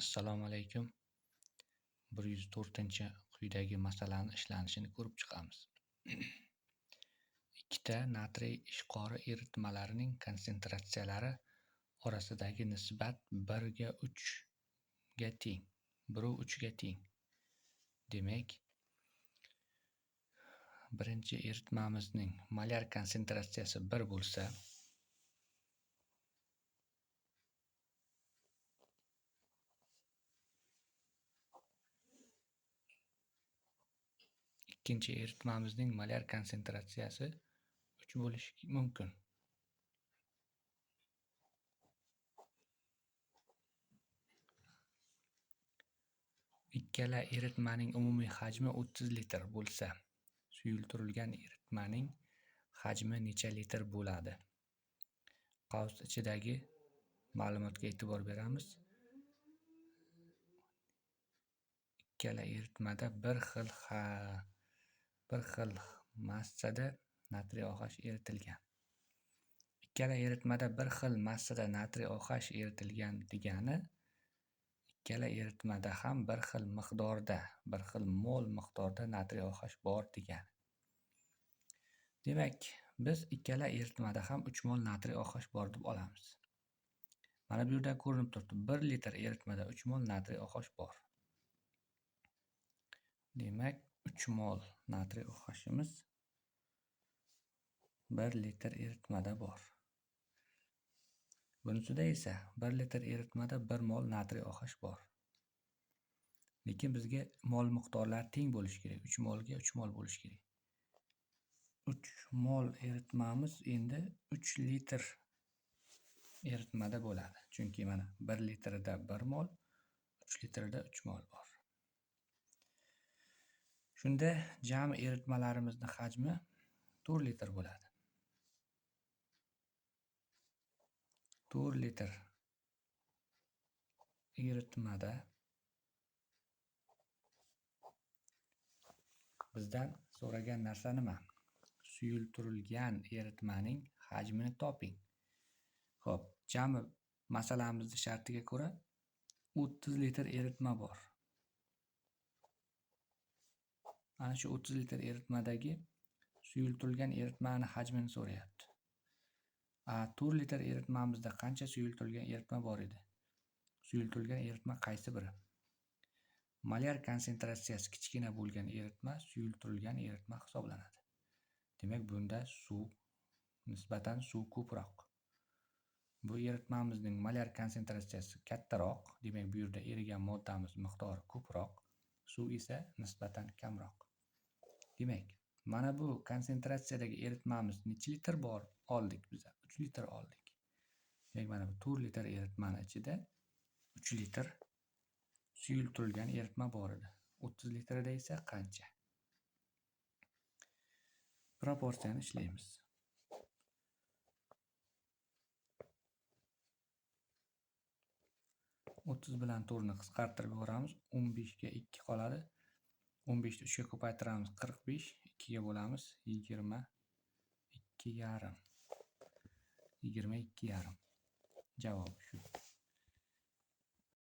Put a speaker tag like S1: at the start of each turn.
S1: Assalomu alaykum. 104-quyidagi masalani ishlanishini ko'rib chiqamiz. Ikkita natriy ishqori eritmalarining konsentratsiyalari orasidagi nisbat 1ga 3 ga teng. 1:3 ga teng. Demak, birinchi eritmamizning molyar konsentratsiyasi 1 bo'lsa, ikkinchi eritmamizning molyar konsentratsiyasi 3 bo'lishi mumkin. Ikkala eritmaning umumiy hajmi 30 litr bo'lsa, suyultirilgan eritmaning hajmi necha litr bo'ladi? Qavs ichidagi ma'lumotga e'tibor beramiz. Ikkala eritmada bir xil massada natriy OH eritilgan. Ikkala eritmada bir xil massada natriy OH eritilgan degani ikkala eritmada ham bir xil miqdorda, bir xil mol miqdorda natriy OH bor degani. Demak, biz ikkala eritmada ham 3 mol natriy OH bor deb olamiz. Mana bu yerda ko'rinib turibdi, 1 litr eritmada 3 mol natriy OH bor. Demak, 3 mol natriy OHimiz 1 litr eritmada bor. Bunisida esa 1 litr eritmada 1 mol natriy OH bor. Lekin bizga mol miqdorlari teng bo'lishi kerak. 3 molga 3 mol bo'lishi kerak. 3 mol eritmamiz endi 3 litr eritmada bo'ladi. Chunki mana 1 litrda 1 mol, 3 litrda 3 mol bor. Shunda jami eritmalarimizning hajmi 4 litr bo'ladi. 4 litr eritmada bizdan so'ragan narsa nima? Suyultirilgan eritmaning hajmini toping. Xo'p, jami masalamizning shartiga ko'ra 30 litr eritma bor. Ana shu 30 litr eritmadagi suyultirilgan eritmani hajmini so'rayapti. 4 litr eritmamizda qancha suyultirilgan eritma bor edi? Suyultirilgan eritma qaysi biri? Molyar konsentratsiyasi kichkina bo'lgan eritma suyultirilgan eritma hisoblanadi. Demak, bunda suv nisbatan suv ko'proq. Bu eritmamizning molyar konsentratsiyasi kattaroq, demak bu yerda erigan moddamiz miqdori ko'proq, suv esa nisbatan kamroq. Demak, mana bu konsentratsiyadagi eritmamiz necha litr bor oldik biz? 3 litr oldik. Demak, mana bu 4 litr eritmani ichida 3 litr suyultirilgan eritma bor edi. 30 litrda esa qancha? Proporsiyani ishlaymiz. 30 bilan 4 ni qisqartirib yuboramiz. 15 ga 2 qoladi. 15 ni 3 ga ko'paytiramiz, 45, 2 ga bo'lamiz, 22,5. 22,5. Javob shu.